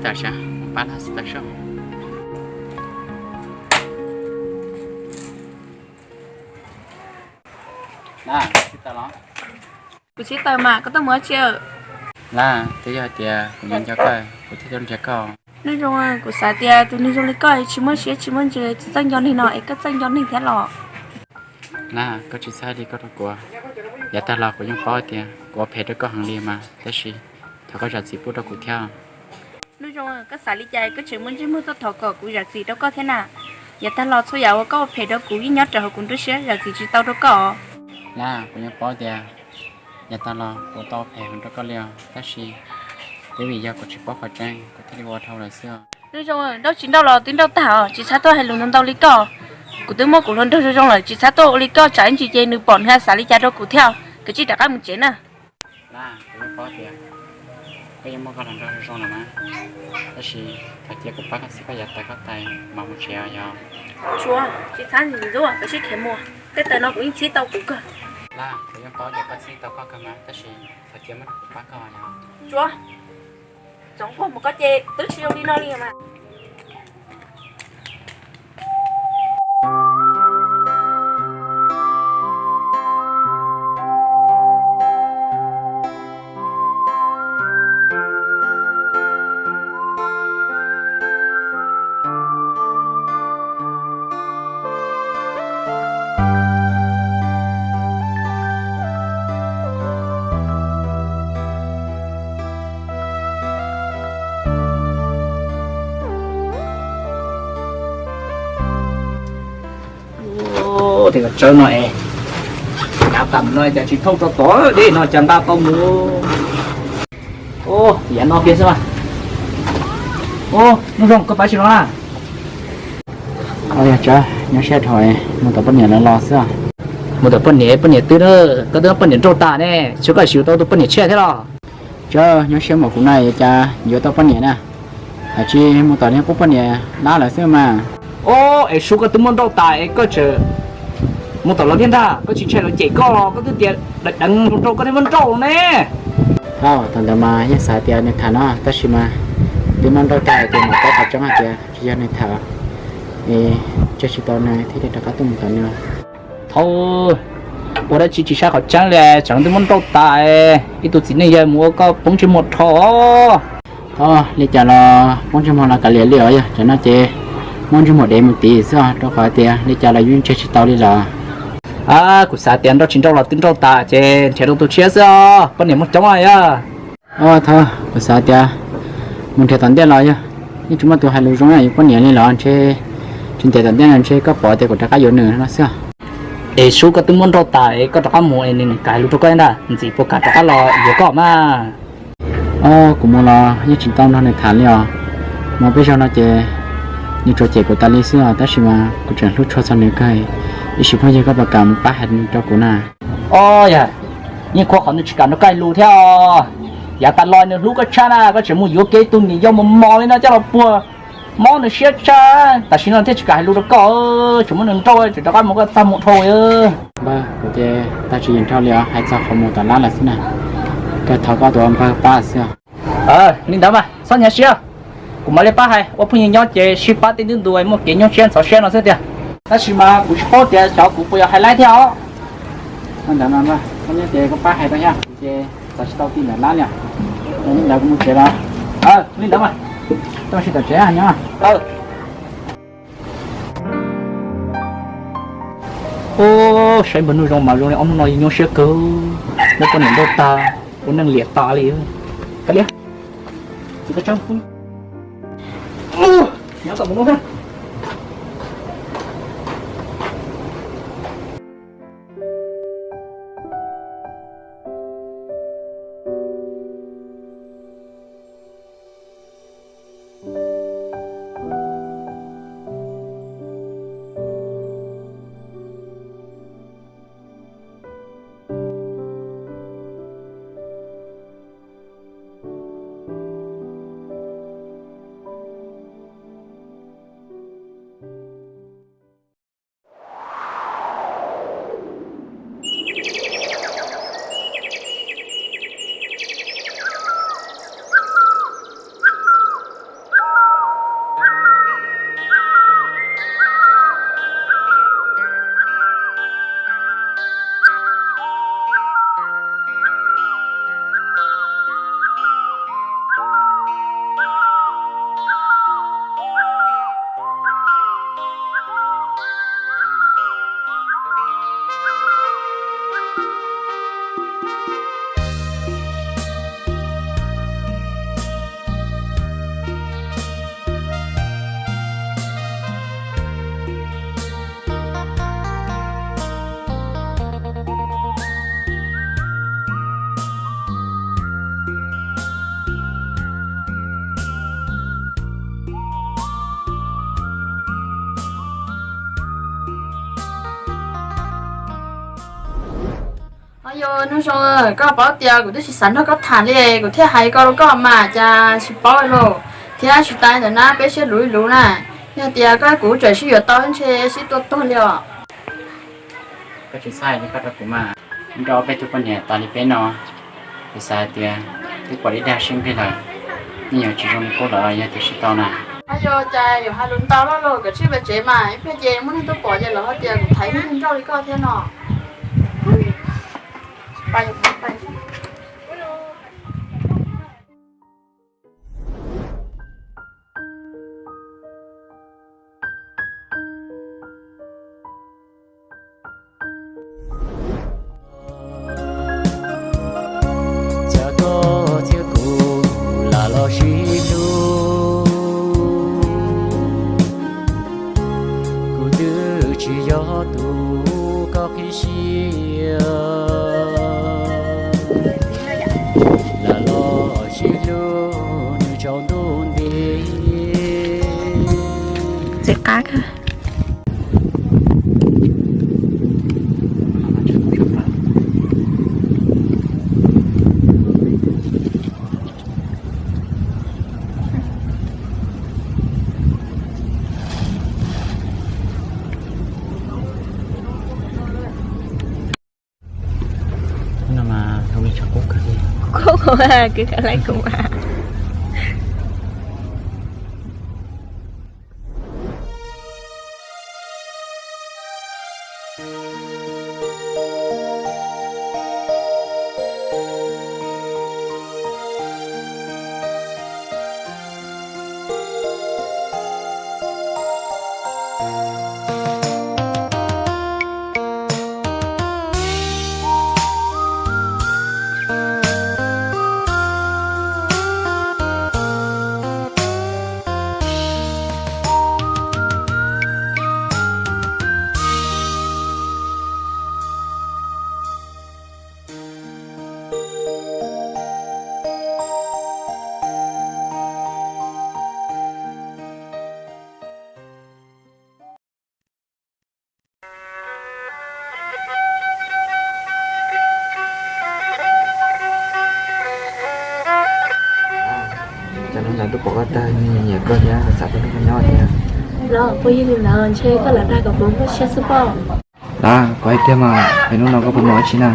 Tam sim pab na tsis tau soj. Na, tsis tau los? Kuv tsis tau mas koj tuaj mus ua tsi? Laj, twb yog hais tias kuv nco nco koj, kuv thiaj tuaj nrhiav koj. Nuj Zoo, kuv xav tias tus neeg zoo li koj tsis muaj siab tsis muaj ntsws, tsis txawj nco neeg no es koj txawj nco neeg thiab los? Laj, koj tsis txhob hais li koj rau kuv. Yav tag los kuv yeej paub tias kuv ua phem rau koj heev li mas, tab sis thov koj zam txim pub rau kuv thiab. Nuj Zoo, koj xav li cas koj tseem muaj ntsej muag tuaj thov kom kuv zam txim rau koj thiab na? Yav tag los txhua yam uas koj ua phem rau kuv yeej nyob rau hauv kuv nruab siab, zam txim tsis tau rau koj. Laj, kuv yeej paub tias yav tag los kuv tau ua phem heev rau koj li os, tab sis twb vim yog kuv tsis paub qhov tseeb kuv thiaj li ua dhau lawm xwb. Nuj Zoo, nrauj tsis nrauj los twb nrauj tag os, tsis txhob tuaj hais lus ntau ntau li koj. Kuv twb muab kuv hluas nraug zoo zoo lawm, tsis txhob tuaj ua li koj, tsam ib ntsis ces nws pom nws xav li cas rau kuv thiab. Kav tsij rov qab mus tsev na. Laj, kuv yeej paub tias koj yeej muaj koj hluas nraug zoo zoo lawm na, tab sis thov cia kuv pab koj txhib koj yav tas koj tais mas mus tsev os yog. Tsuav, tsis txhob ntxub, kav tsij khiav mus, tej taws no kuv yeej txhib tau kuv kawg. Laj, kuv yeej paub tias koj txhib tau koj kawg mas, tab sis thov cia muab rau kuv pab koj yog. Tsuav, txoov kuag mus koj ces twb tsis zoo li no li mas. Ua, tej tsawb no es, yav tas no cas tsis thauj tso tod, dej no cas nqa tau mus. Ua, yav no kiag xwb mas. Ua, Nuj Zoo, koj pab tsis los na? Ua, yog tsawb, nyob siab dhau, mus tom poj niam lawv los xwb. Mus tom poj niam, poj niam twb, koj twb poj niam nrauj tas ne, xyov koj siv tau tus poj niam tshiab thiab los? Tsawb, nyob siab npaum kuv na cas yuav tau poj niam na. Hais tsis mus tom niag qub poj niam lab lawm xwb mas. Ob, es Sub, koj twb muab nrauj tas es koj tseem mus tom lawv thiab ntag, koj tsis ntshai lawv cem koj los koj twb tias deev deev nrauj koj thiaj muab nrauj ne. Thaum ntawd mas yeej xav tias nws tham no tab sis mas twb muab nrauj tas ces mam paub qhov tseeb hais tias tsis yog nws tham, es ntshai tsis tau nws thiaj li rov qab tuaj mus tom nws. Thaum ua dab tsi tsis saib qhov tseeb li, tseem twb muab nrauj tas, ib tug txiv neej yawg mus ua koj poob ntsej muag dhau. Thaum li cas los poob ntsej muag los kav liam li os, yog tsam no ces muab ntsej muag dev mus tid xwb os, rau qhov tias li cas los yeej ntshai tsis tau li lawm. Kuv xav tias nrauj tsis nrauj los twb nrauj tas ces nrhiav rau tus tshiab xwb os, poj niam muaj coob yog. Thaum kuv xav tias mus nrhiav tom ntej los yog yeej tsis muaj tus hais lus zoo yus poj niam li los ntshe tsis ntev tom ntej no ntshe koj pom tias kuv rov qab yuav nws no xwb. Es Sub, koj twb muab nrauj tas es koj rov qab mus es nws kam hais lus rau koj ntag, ntxim puas kam rov qab los yuav koj mas. Kuv mus los yeej tsis tau nrog nws tham li os. Mus peb zaug no ces nws tsuas cem kuv tas li xwb os, tab sis mas kuv tseem hlub tshua txog nws kawg. Ib sim phooj ywg koj puas kam mus pab hais rau kuv na? Ob, yog yeej khuv qhov nws tsis kam nrog koj hais lus thiab os. Yav tas los nws hlub koj tshaj na, koj tseem mus yuav kiag ib tug niam yau mos mos li no coj los puag, mob nws siab tshaj. Tam sim no thiaj tsis kam hais lus rau koj, tseem muab nws nrauj, tseem rov qab mus koj txaj muag dhau. Npawg, kuv ces tag tsis yeem dhau li os, hais txog qhov mus tom lab lawm xwb na, kawg thov koj tus npawg pab xwb os. Li ntawd mas txhob hnyav siab, kuv mam li pab hais. Ua phooj ywg nyob ces sib pab tej ntu ntu muaj kev nyuaj siab ntxhov siab no xwb tiag. Tab sis mas kuv tsis paub tias xyov kuv puas yog hais laib thiab os. Ntawd mas, koj nyob ces koj pab hais rau thiab, ces txog tsis tau ti ntawm lab li. Li ntawd kuv mus tsev los. Li ntawd mas, tau sib tom tsev nyob. Ub, saib npawg Nuj Zoo mas zoo li ob hnub no nyuaj siab kawg, muab poj niam nrauj tas, ua neej liam tas li. Kav liam, tsis tau tseeb, nyob tom mus no. Yog Nuj Zoo, koj paub tias kuv twb tsis xav nrog koj tham li, kuv thiaj hais ko rau koj mas cas tsis paub lauj, thiab tsis tas ntawd na peb sib luv ib luv na, yog tias koj kuv tseem sib yuav tau ntshe sib tua tuag li os. Koj tsis txhob hais li koj rau kuv mas, nrog peb tug poj niam tas li peb no, kuv xav hais tias twb pom li dag siab nqig lawm, yeej yuav tsis zoo li qub lawm yog tias sib tau na. Yog cas yuav hais lus ntau loj loj, koj cia li pais tsev mas ib pliag ces muaj neeg tuaj pom ces lawv hais tias kuv thaiv neeg nrauj li koj thiab no. Cas koj thiab kuv lam los sib hlub, kuv twb tsis yog tus koj qhib siab, lam los sib hlub nws tsaus ntuj nti. Txiv qab kawg. No mas thaum me tsam kub kawg li. Kub kawg, kub kawg li kuv mas. Cov neeg ntawd twb pom koj tag, nyiam koj thiab xav tuaj nrog koj nyob thiab. Los puas yog li ntawd, ntshe koj lam dag kom kuv muaj siab xwb pob. Laj, kuv hais tiag mas, es hnub no koj puas mus dab tsi na?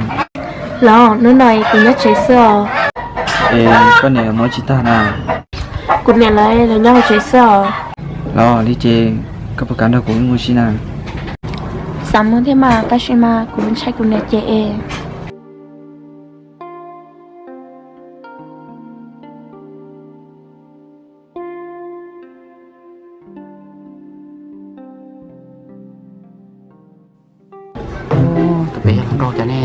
Los hnub no es kuv nyob tsev xwb os. Es koj niam mus dab tsi tag na? Kuv niam lawv los nyob hauv tsev xwb os. Los li ces koj puas kam nrog kuv mus ua si na? Xav mus thiab mas, tab sis mas kuv ntshai kuv niam cem es. Tus pem yog hluas nraug cas ne?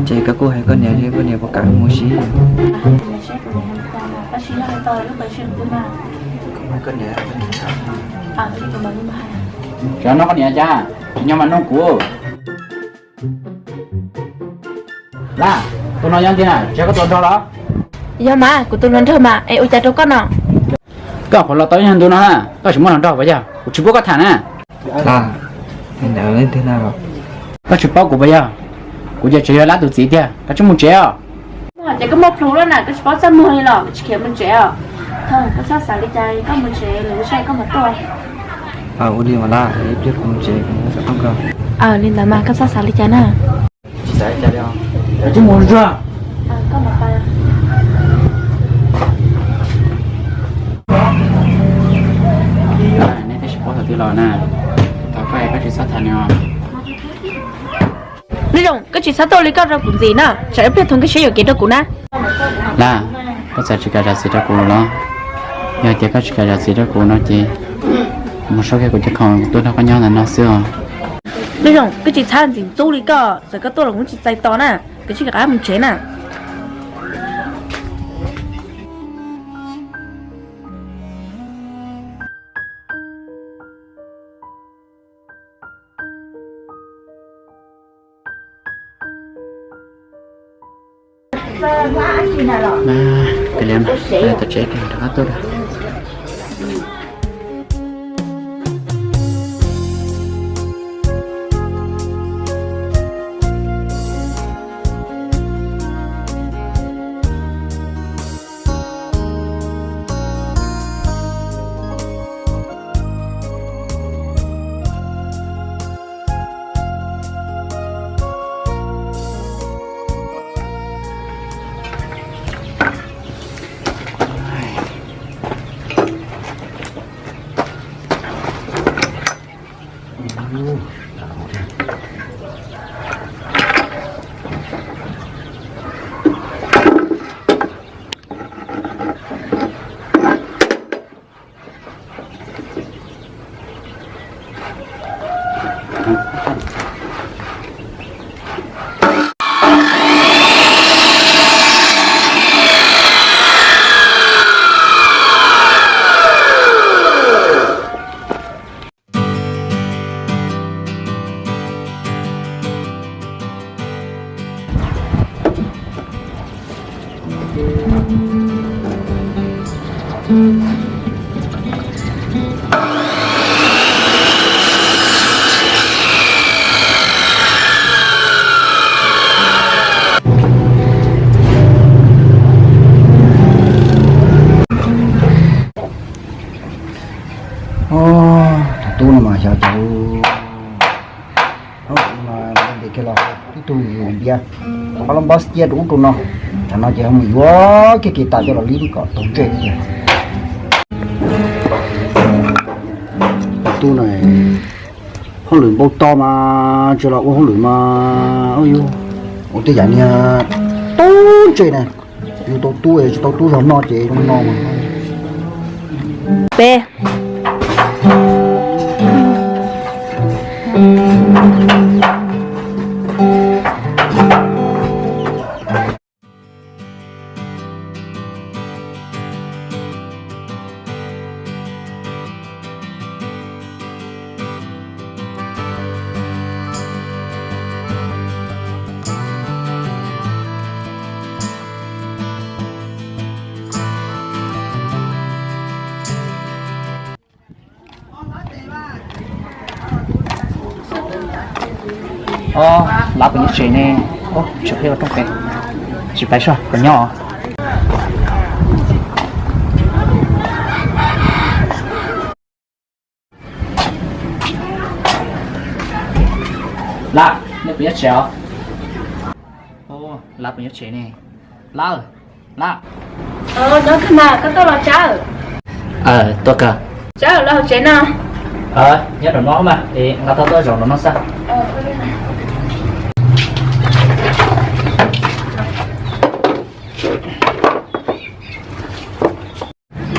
Ces koj kuj hais koj niam li, koj niam puas kam mus si? Koj niam, cov no koj niam cas tsis nyob mas nug kuv. Laj, tus no yog ntag na, tsis yog koj tus hluas nraug los? Yog mas, kuv tus hluas nraug mas, es ua cas rau koj no? Koj qhuav los tau ib nyuag ntu no na, koj tsis muaj hluas nraug puas yog? Kuv tsis pub koj tham na. Laj, ntawd leej twg na? Koj tsis paub kuv puas yog? Kuv ces tseem yog Laj tus txiv tiag, koj tsis mus tsev os. Ces koj muaj plhus lawm na, koj tsis paub txaj muag li los koj tsis khiav mus tsev os. Thov koj txhob xav li cas, koj mus tsev lwm lub sij hawm koj mam tuaj. Ua li mas Laj, ib pliag kuv mus tsev, kuv xav tuaj nkaus. Aws, li ntawd mas koj txhob xav li cas na. Tsis xav li cas li os. Koj tsis mus tsuag. Nej twb tsis paub thaum twg los na, thov koj es koj tsis txhob tham nws os. Nuj Zoo, koj tsis txhob tuaj li koj rau kuv ntxiv na, tsam ib pliag thov koj siab yuam kev rau kuv na. Laj, koj txawm tsis kam zam txim rau kuv los? Yog tias koj tsis kam zam txim rau kuv no ces mus saib kiag kuv cov khoom, kuv tuaj nrog koj nyob ntawm no xwb os. Nuj Zoo, koj tsis txhob ntxim ntxub li koj, txawm koj tuaj los kuv tsis txais tos na, koj cia li rov qab mus tsev na. Kav liam, tom tsev rov qab tuaj. Tus tub no mas xyov cov, ntes kiag los twb tug yus ntiav, qhov los npab xiab rau ub rau no, tsam no ces ho mus yuav kiag kev tas coj los li kom tau ntsej tiag. Tus tub no hauj lwm npau taws mas tsis los ua hauj lwm mas ua tej yam niag tub ntsej na, yus tau tub tsis tau tub zog no ces zoo no mas. Peb. Ob, Lab puas nyob tsev ne? Tsis pais soj, puas nyob? Lab, nej puas nyob tsev os? Lab puas nyob tsev ne? Lab, Lab. Nyob kawg mas, koj tuaj los Tsawb? Tuaj kawg. Tsawb los hauv tsev no. Nyob rau no mas, nqa tau tuaj zaum rau no xwb.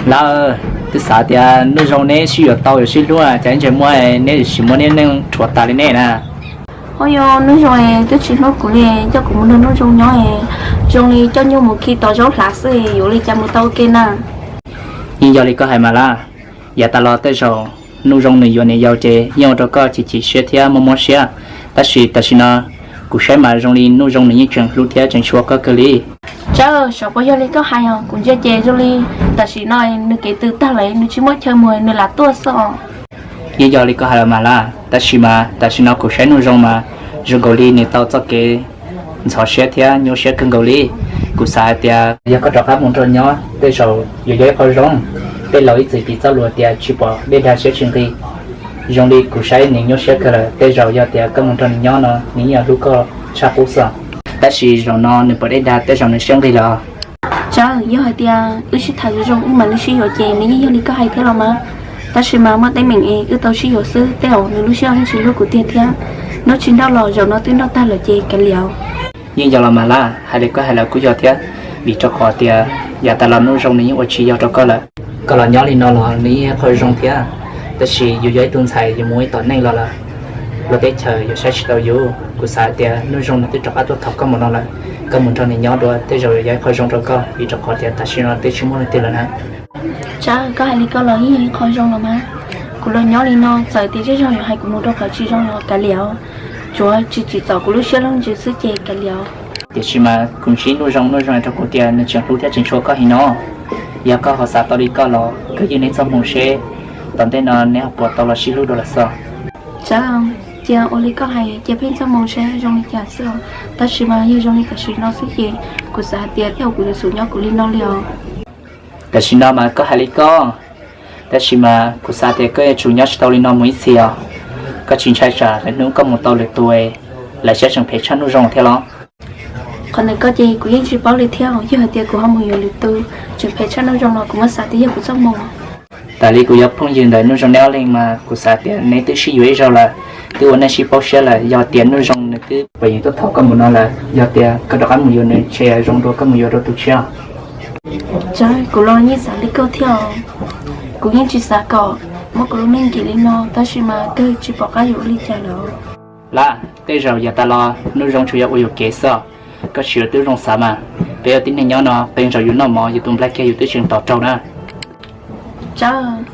Lawm, twb xav tias Nuj Zoo neb sib yuav tau yuav sib hlub, cas ib ntsais muag neb tsis muaj neb neej rhuav tas li nej na. Ho yog Nuj Zoo twb tsis hlub kuv li, coj kuv mus nrog Nuj Zoo nyob, zoo li coj nyuj mus khi tau zaub hlav xwb, yuav li cas mus tau ua ke na. Yeej yog li koj hais mas Lab, yav tas los tej zaum Nuj Zoo nws yuav niam yau ces yeej ua rau koj chim chim siab thiab mob mob siab, tab sis tam sim no kuv saib mas zoo li Nuj Zoo nws yeej tseem hlub thiab tseem tshua koj kawg li. Tsawb, xyov puas yog li koj hais os, kuv ntsia ces zoo li tam sim no nws kev tw tag lawm, nws tsis muaj chaw mus nws lam tuaj xwb os. Yeej yog li koj hais los mas Lab, tab sis mas tam sim no kuv saib Nuj Zoo mas zoo nkaus li nws tau txoj kev ntxhov siab thiab nyuaj siab kawg nkaus li. Kuv xav hais tias yog koj rov qab mus nrog nyob tej zaum yuav yog ib qho zoo. Tej laus ib txwm tis txoj lus tias tsis pom dej dag siab tsis nqig. Zoo li kuv saib nws nyuaj siab kawg lawm, tej zaum yog tias koj mus nrog nws nyob no nws yeej yuav hlub koj tshaj qub xwb. Tab sis zaum no nws pom dej dag tej zaum nws siab nqig lawm. Tsawb, yog hais tias wb sib tham zoo zoo wb mam li sib yuav ces nws yeej yog li koj hais thiab los mas. Tab sis mas muaj teeb meem es wb tau sib yuav xwb, tej zaum nws lub siab yeej tsis hlub kuv tiag thiab. Hnub tsis nrauj los zaum no twb nrauj tag lawm ces kav liam. Yeej yog los mas Lab, hais li koj hais lawm kuj yog thiab, vim rau qhov tias yav tas los Nuj Zoo nws yeej ua tsis yog rau koj lawm. Koj los nyob li no los nws yeej yog qhov zoo thiab, tab sis yus yog ib tug ntxhais yus mus ib tom neej los lawm, luag teb chaws yuav saib tsis tau yus. Kuv xav tias Nuj Zoo nws twb rov qab tuaj thov koj mus no lawm, koj mus nrog nws nyob dua tej zaum yuav yog ib qho zoo rau koj, vim rau qhov tias tam sim no twb tsis muaj leej twg lawm na. Tsawb, koj hais li koj los yeej yog ib qho zoo los mas. Kuv los nyob li no txawm tias zej zog yuav hais kuv mus rau qhov tsis zoo los kav liam, tsuav tsis tsim txom kuv lub siab leej twg xwb ces kav liam. Tiam sis mas kuv ntsib Nuj Zoo, Nuj Zoo hais rau kuv tias nws tseem hlub thiab tseem tshua koj heev no. Yog koj ho xav tau li koj los koj ywj neb txoj hmoo seb tom ntej no neb ho puas tau los sib hlub dua lawm xwb. Tsawb, cia ua li koj hais, cia pheej txoj hmoo seb zoo li cas xwb os. Tab sis mas yog zoo li tam sim no xwb ces kuv xav hais tias tej zaum kuv yuav tsum nyob kuv li no li os. Tam sim no mas koj hais li koj, tab sis mas kuv xav tias koj yuav tsum nyob tsis tau li no mus ib txhis os. Koj tsis ntshai tsam lwm hnub koj mus tau lwm tus, lawv siab tseem phem tshaj Nuj Zoo thiab los? Qhov ntawd koj ces kuv yeej tsis paub li thiab, yog hais tias kuv ho mus yuav lwm tus tseem phem tshaj Nuj Zoo los kuv muab xav tias yog kuv txoj hmoo. Tas li kuv yog phooj ywg ntawm Nuj Zoo neb ob leeg mas kuv xav tias neb twb sib yuav ib zaug lawm, twb ua neej sib paub siab lawm, yog tias Nuj Zoo nws twb pom yeej tuaj thov koj mus no lawm, yog tias koj rov qab mus yuav nws ntshe zoo dua koj mus yuav rau tus tshiab. Tsawb, kuv los yeej xav li koj thiab os. Kuv yeej tsis xav kom muab kuv lub neej nkim li no, tab sis mas kawg tsis pom qab yuav ua li cas lawm. Lab, tej zaum yav tas los Nuj Zoo tsuas yog ua yuam kev xwb, koj tsis ua tib zoo xav mas. Peb ua tib neeg nyob no peb zaum yus noj mov yus tus nplaig kiag yus twb tseem tos raug na. Tsawb,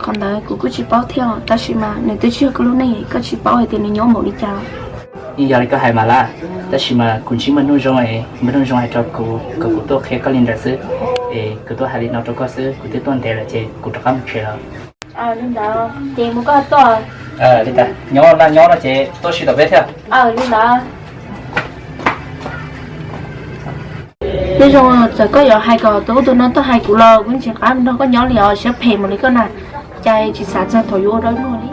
qhov ntawd kuv kuj tsis paub thiab, tab sis mas nws twb tsis yog koj lub neej, koj tsis paub hais tias nws nyob npaum li cas. Yeej yog li koj hais mas Lab, tab sis mas kuv ntsib Npawg Nuj Zoo, Npawg Nuj Zoo hais rau kuv kom kuv tuaj qhia koj li ntawd xwb. Es kuv tuaj hais li no rau koj xwb, kuv twb tuaj ntev lawm ces kuv rov qab mus tsev lawm. Ces mus koj tuaj. Li ntawd nyob laj nyob no ces tuaj sib tom peb thiab. Li ntawd. Tej zaum txawm koj yuav hais kom tus ub tus no tuaj hais kuv los kuv tsis kam nrog koj nyob li os, siab phem mus li koj na. Cas tsis xav txog thaum yuav ua dab luag li.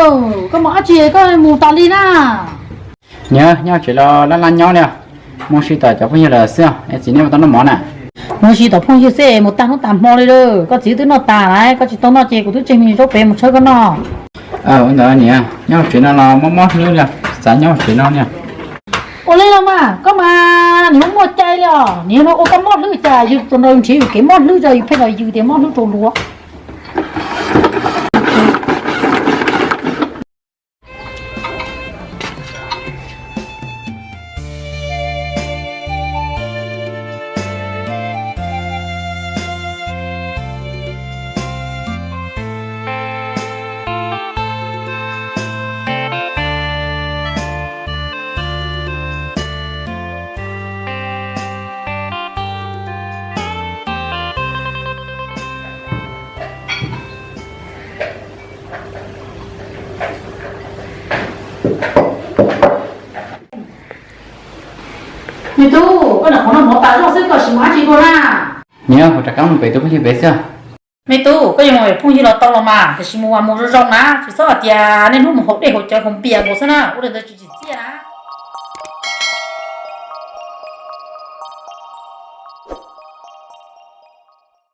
Tub, koj mus dab tsi koj mus tas li na? Niam, nyob tsev los laj laj nyob li, mus si tom cov phooj ywg lawm xwb, es txiv nej mus tau noj mov na. Mus si tom phooj ywg xwb mus tag hnub tas hmo li lawm, koj txiv twb noj tas lawm, koj tsis tau noj ces kuv twb tseg me zaub pem mus tshawb koj noj. Ua ntawd niam, nyob tsev no los mob mob hlwb li, tsis xav nyob tsev no niam. Ua li los mas koj mas nws muaj cai li os, nws ua koj mob hlwb cas yus tus nraug nrhiav yus kev mob hlwb rau yus pheej los yws tias mob hlwb rau luag. Me tub, koj niam qhuav noj mov tas zog xwb koj tsis mus dab tsi dua na? Niam, kuv rov qab mus pem tus phooj ywg pem xwb. Me tub, koj yuav mus pem phooj ywg los tau los mas, tiam sis mus mas mus zoo zoo na, tsis txhob hais tias niaj hnub mus haus dej haus cawv haus npias nkaus xwb na, ua li ntawd tsis tsim txiaj na.